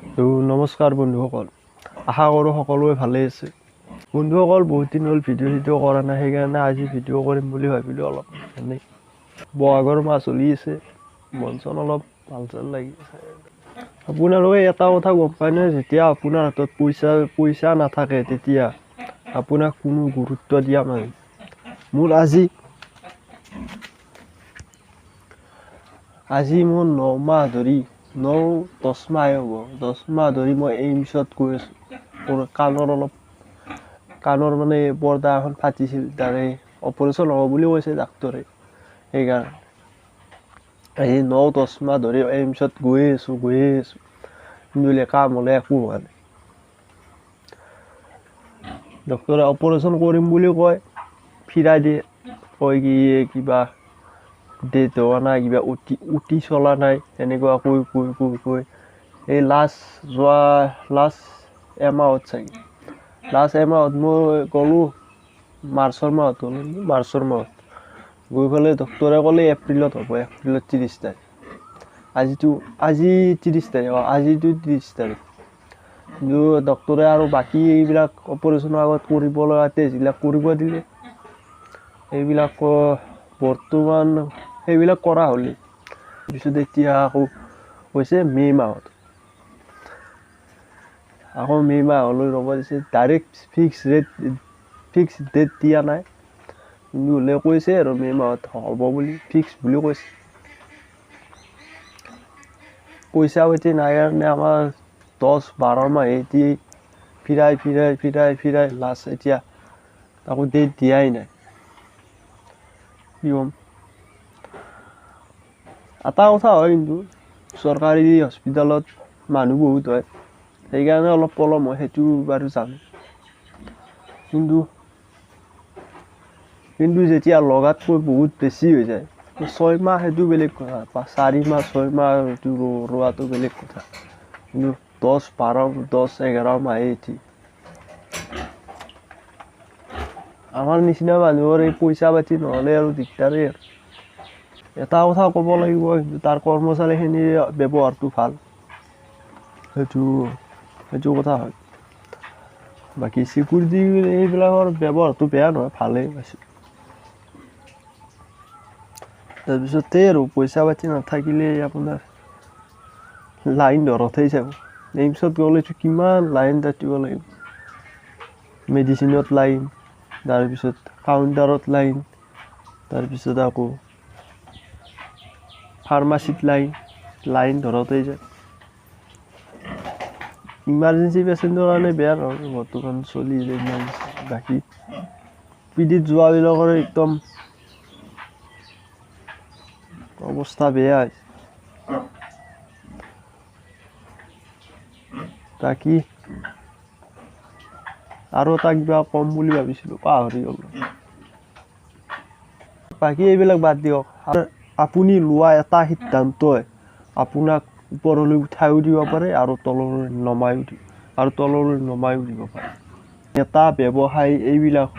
নমস্কাৰ বন্ধুসকল, আশা কৰোঁ সকলোৱে ভালেই আছে। বন্ধুসকল, বহুত দিন হ'ল ভিডিঅ' চিডিঅ' কৰা নাই, সেইকাৰণে আজি ভিডিঅ' কৰিম বুলি ভাবিলোঁ। অলপ এনেই বহাগৰ মাহ চলি আছে, মন চন অলপ ভাল চাল লাগি আছে। আপোনালোকে এটা কথা গম পায়নে, যেতিয়া আপোনাৰ হাতত পইচা নাথাকে তেতিয়া আপোনাক কোনো গুৰুত্ব দিয়া নাই। মোৰ আজি মোৰ ন মাহ ধৰি, 9-10 মাহে হ'ব, 10 মাহ ধৰি মই এইমছত গৈ আছোঁ। মোৰ কাণৰ অলপ, কাণৰ মানে পৰ্দা এখন ফাটিছিল, তাৰে অপাৰেশ্যন হ'ব বুলি কৈছে ডাক্তৰে। সেইকাৰণে আজি 9-10 মাহ ধৰি এইমছত গৈয়ে আছোঁ, কিন্তু কাম হ'লে একো হোৱা নাই। ডক্তৰে অপাৰেশ্যন কৰিম বুলি কয়, ফিৰাই দিয়ে, কয় কি কিবা ডেট হোৱা নাই, কিবা উটি চলা নাই, এনেকুৱা কৈ কৈ কৈ কৈ এই লাষ্ট এমাহত চাগে, লাষ্ট এমাহত মই গ'লোঁ, মাৰ্চৰ মাহত গ'লোঁ, মাৰ্চৰ মাহত গৈ পেলাই ডক্তৰে ক'লে এপ্ৰিলত হ'ব, এপ্ৰিলত 30 তাৰিখ। আজি 30 তাৰিখ, অঁ আজিতো 30 তাৰিখ। কিন্তু ডক্তৰে আৰু বাকী এইবিলাক অপাৰেশ্যনৰ আগত কৰিব লগা টেষ্টবিলাক কৰিব দিলে, সেইবিলাক বৰ্তমান সেইবিলাক কৰা হ'লে। পিছত এতিয়া আকৌ কৈছে মে' মাহত, আকৌ মে' মাহলৈ ৰ'ব দিছে। ডাইৰেক্ট ফিক্স ডেট দিয়া নাই, কিন্তু হ'লে কৈছে আৰু মে' মাহত হ'ব বুলি, ফিক্স বুলি কৈছে। পইচা পাতি নাই কাৰণে আমাৰ 10-12 মাহ এতিয়া ফিৰাই ফিৰাই ফিৰাই ফিৰাই লাষ্ট এতিয়া তাকো ডেট দিয়াই নাই। কি ক'ম, এটা কথা হয় কিন্তু চৰকাৰী হস্পিটেলত মানুহ বহুত হয়, সেইকাৰণে অলপ পলম হয়, সেইটো বাৰু জানো। কিন্তু যেতিয়া লগাতকৈ বহুত বেছি হৈ যায়, 6 মাহ সেইটো বেলেগ কথা, 4 মাহ 6 মাহ সেইটো ৰোৱাটো বেলেগ কথা, কিন্তু 10-12 10-11 মাহে এটি আমাৰ নিচিনা মানুহৰ এই পইচা পাতি নহ'লে আৰু দিগদাৰেই। আৰু এটা কথা ক'ব লাগিব, কিন্তু তাৰ কৰ্মচাৰীখিনিৰ ব্যৱহাৰটো ভাল, সেইটো কথা হয়। বাকী চিকিউৰিটি এইবিলাকৰ ব্যৱহাৰটো বেয়া নহয়, ভালেই পাইছোঁ। তাৰপিছতে আৰু পইচা পাতি নাথাকিলে আপোনাৰ লাইন ধৰতেই যাব। এইমছত গ'লেতো কিমান লাইন কাটিব লাগিব, মেডিচিনত লাইন, তাৰপিছত কাউণ্টাৰত লাইন, তাৰপিছত আকৌ ফাৰ্মাচীত লাইন ধৰতেই যায়। ইমাৰ্জেঞ্চি পেচেণ্টৰ কাৰণে বেয়া নহয়, বৰ্তমান চলি যায় ইমাৰ্জেঞ্চি। বাকী পিডিত যোৱাবিলাকৰ একদম অৱস্থা বেয়া হৈছে। বাকী আৰু এটা কিবা ক'ম বুলি ভাবিছিলোঁ, পাহৰি গ'লোঁ। বাকী এইবিলাক বাদ দিয়ক, আপুনি লোৱা এটা সিদ্ধান্তই আপোনাক ওপৰলৈ উঠাইও দিব পাৰে আৰু তললৈ নমাইও দিব পাৰে। এটা ব্যৱসায় এইবিলাক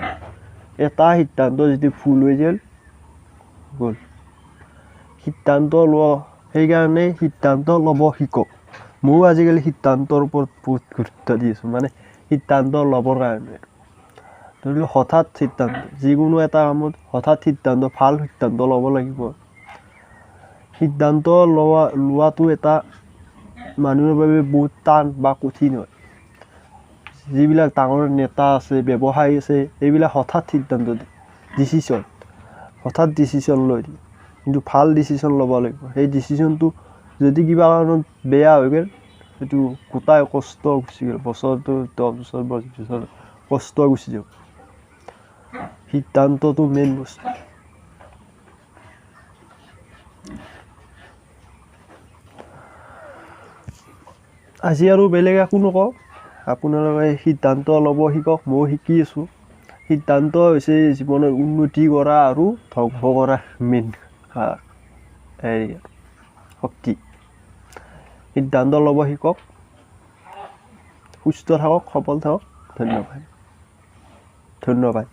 এটা সিদ্ধান্ত যদি ভুল হৈ যায় গ'ল। সিদ্ধান্ত লোৱা, সেইকাৰণে সিদ্ধান্ত ল'ব শিকক। ময়ো আজিকালি সিদ্ধান্তৰ ওপৰত বহুত গুৰুত্ব দি আছোঁ, মানে সিদ্ধান্ত ল'বৰ কাৰণে। ধৰি লওক হঠাৎ সিদ্ধান্ত, যিকোনো এটা কামত হঠাৎ সিদ্ধান্ত, ভাল সিদ্ধান্ত ল'ব লাগিব। সিদ্ধান্ত লোৱাটো এটা মানুহৰ বাবে বহুত টান বা কঠিন হয়। যিবিলাক ডাঙৰ নেতা আছে, ব্যৱসায়ী আছে, এইবিলাক হঠাৎ সিদ্ধান্ত দিয়ে, ডিচিশ্যন, হঠাৎ ডিচিশ্যন লৈ দিয়ে। কিন্তু ভাল ডিচিশ্যন ল'ব লাগিব। সেই ডিচিশ্যনটো যদি কিবা কাৰণত বেয়া হৈ গ'ল, সেইটো গোটাই কষ্ট গুচি গ'ল, বছৰটো 10 বছৰ 20 বছৰ কষ্ট গুচি যাব। সিদ্ধান্তটো মেইন বস্তু। আজি আৰু বেলেগ একো নকওঁ, আপোনালোকে সিদ্ধান্ত ল'ব শিকক, ময়ো শিকি আছোঁ। সিদ্ধান্ত হৈছে জীৱনৰ উন্নতি কৰা আৰু ধ্বংস কৰা মেইন হেৰি শক্তি। সিদ্ধান্ত ল'ব শিকক, সুস্থ থাকক, সবল থাকক। ধন্যবাদ।